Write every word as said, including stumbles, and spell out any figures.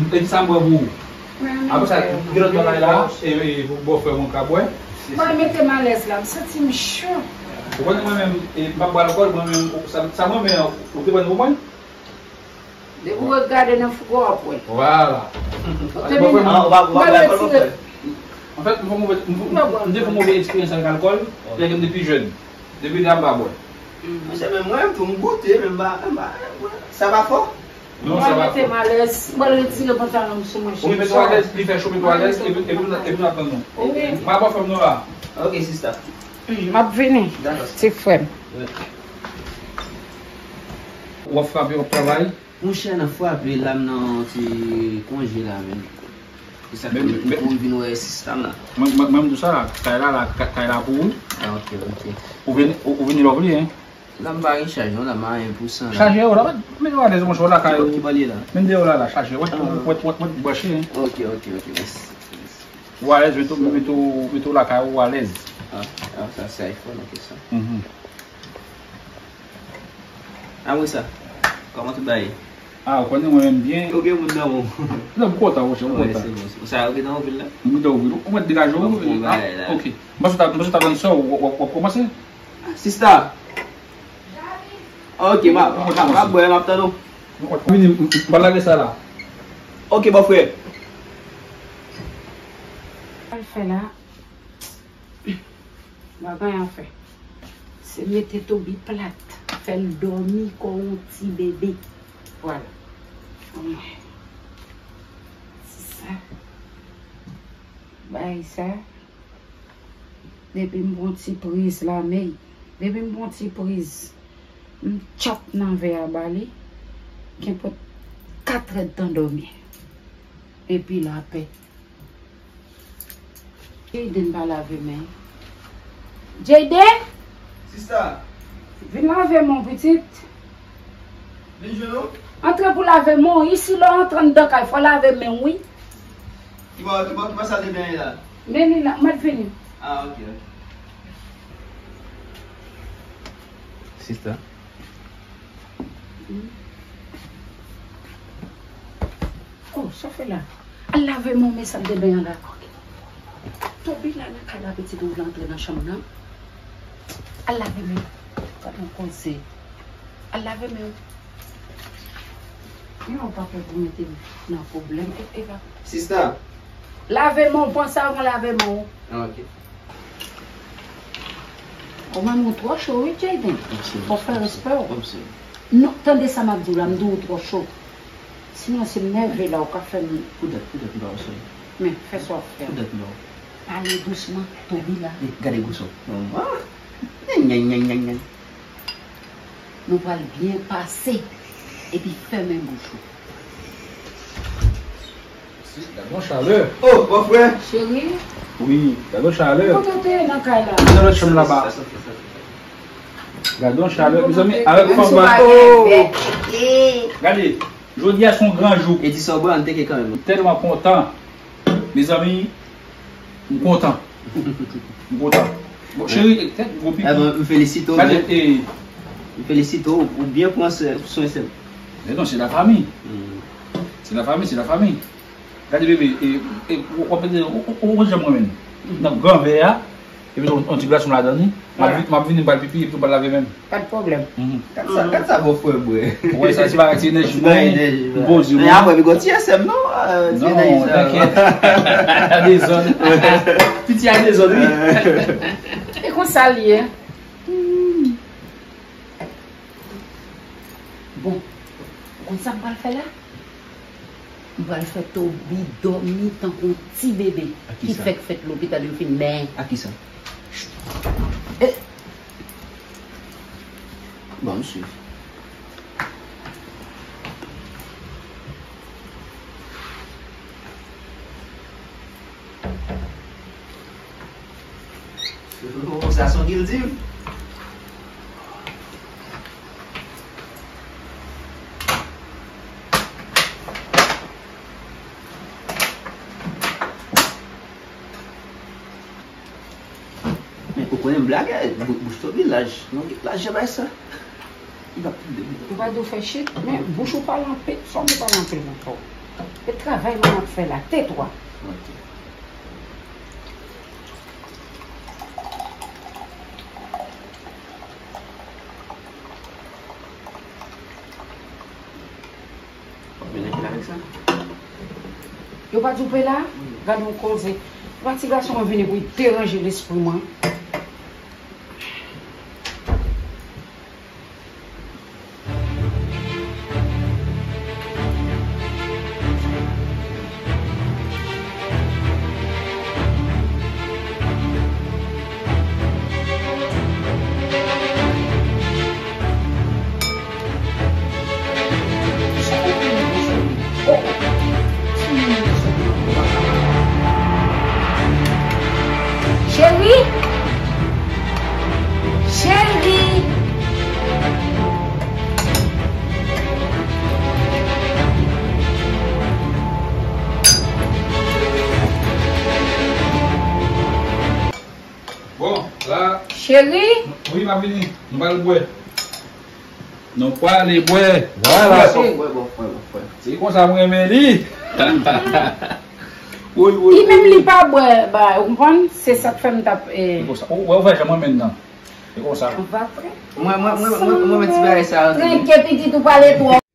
Epi sa m pran pou ou. Apre sa, gen lòt bagay la, e, e, pou bòfrè mwen ka bwè. Mwen mete m alèz la, m santi m cho. Ou konnen mwen menm, e, m pa bwè alkòl, mwen menm, sa, sa mwen menm, ou te pran pou mwen? Depi w ret gade nan fougo, w ap wè. Vwala. Ou te vin, ah, ou pa, ou pa bwè alkòl, ou pa bwè? Anfèt, m fè move, m, m, m te fè move eksperyans avèk alkòl, lè ke m te pi jèn. Depi lè a m pa bwè. Monchè, men mwen tou, m goute, men m pa, m pa, sa pa fò? Non, sa pa fò. Mwen mete m alèz, mwen retire pantalon m sou mwen. Ou mete w alèz, li fè cho, mete w alèz, epi, epi nou, epi nou ap tann nou. Wi. M ap fè m nou la. Ok, sista. M ap vini, ti frè m. Wi. W ap frape, w ap travay? Monchè, nan frape la, m nan ti konje la, men. Se sa k fè m kouri vin wè sista m la. Mwen, mwen, mwen, m di w sa la, kay la, la, ka-, kay la pou ou. Ah, ok, ok. Ou vini, ou, ou vini lè w vle, hein. La, m pa gen chaj, non, la, m a en pou san la. Chaje yo, la, mete yo alèz, monchè, w lakay ou. Ki bò l ye la? Menm deyò la, la, chaje. Wè, wè, wè, wè, branche, hein. Ok, ok, ok, mèsi. Ou alèz, mete w, mete w, mete w lakay ou alèz. Ah, ah, sa se iPhone, ok, sa. Mhm. Apre sa, kòman tout bagay? Ah, ou konnen mwen menm byen. Ou gen moun nan men w. Non, m kontan, monchè, m kontan. Wi, se bon, se bon. Sa yo gen nan vil la? M gen nan vil. Ou mèt degaje w. Bon, bagay la. Ok. M panse w ta, m panse w ta tann sè w, w, w, w ap kòmanse. Ah, sista. Ok, m ap, m ap, m ap bwè, m ap tann ou. Vini, m, m, m pral lage sa la. Ok, bòfrè. Sa l fè la? M pa gen anyen fè. Se mete Toby plat, fè l dòmi kon yon ti bebe. Vwala. Anmwey. Se sa. Bay sa. Depi m pran ti priz la, men. Depi m pran ti priz, m tchap nan vè a ba li. Kenpòt katrèdtan dòmi. Epi lapè. Jayden pa lave men. Jayden! Sista! Vin lave men w, pitit. Vin jwenn ou? Antre pou lave men w. Isi lè w antre anndan kay, fò w lave men w, wi. Ki bò, ki bò, ki bò sal de beny la? Men li la, mèt vini. Ah, ok, ok. Sista. Oh, sa fè la? Al lave men w, men sal de beny an la. Toby la nan kay la, pitit, ou vle antre nan chanm nan? Al lave men w. Gad yon koze. Al lave men w. Men w pa fè pou mete m nan pwoblèm. E, e pa. Sista. Lave men w, panse avan lave men w. Ah, ok. Ou menm ou twò cho wi, Jayden. Fò fè respè w. Non, tande sa m ap di w la, m di w ou twò cho. Sinon, si m nève la, ou ka fè m. Poudèt, poudèt m ba w sè. Men, fè sa w ap fè. Poudèt m ba w. Pale dousman, Toby la. Gade gouson. Manman. Nyan, nyan, nyan, nyan, nyan. Nou pral byen pase. Epi fèmen bouch ou. Gad yon chalè. Oh, bòfrè. Cheri. Wi, gad yon chalè. Kote w te ye nan kay la? Nan lòt chanm laba. Gad yon chalè, mezanmi, avèk fanm mwen. Oh! Gade, jodi a se yon gran jou. Edison Brown te gen kanmenm. M tèlman kontan. Mezanmi, m kontan. M kontan. Bon, cheri, tèt gwo pipi. Eh ben, m felisite w, men. M felisite w, ou byen pran swen sè m. Men non, se lafanmi. Se lafanmi, se lafanmi. Gade bebe, e, e, w ap ede, ou, ou, ou janm renmen. Nan gran vè a, epi yon, yon ti glason ladan li. M ap vin, m ap vini, m pral pipi, epi m pral lave men m. Pa de pwoblèm. Gad sa, gad sa bòfrè bwè. Ou wè sa, se bagay ti enèji mwen, m poze mwen. Men apre, pi gon ti S M non, ti enèji sa. Non, tankyèt. A dezòd. Piti a dezòd, wi. E konsa l ye. Bon, ou konn sa m pral fè la? M pral fè Toby dòmi tankou yon ti bebe ki fèk fèt lopital, yo fin men. A kisa? Eh! Bon, m swiv. Sa se yon guilty. Men ou konnen blagè, bou-, bouch twòp li laj. Non, laj jan bay sa. Li pa pou de. Ou pa di w fè shit, men bouch ou pale anpil, fò m pale anpil ankò. E travay mwen ap fè la, tetwa. Ok. W ap vin anpil avèk sa? Yo pa di w pe la? Gade yon koze. Papa ti gason an vini pou l deranje lespri mwen. Cheri! Cheri! Bon, la. Cheri? Wi, m ap vini. Nou pral bwè. Nou prale bwè. Vwala. Bwè, bwè, bwè, bwè, bwè. Se konsa mwen renmen li. Woy, woy, li menm, woy, li pa bwè, ba, ou konprann? Se sa k fè m t ap, eh. Se konsa. Ou wè, ou fè jan mwen menm nan. Se konsa. Ou pa prè? Mwen, mwen, mwen, mwen, mwen, mwen, ti bagay sa yo. Trenke pitit ou pale twòp.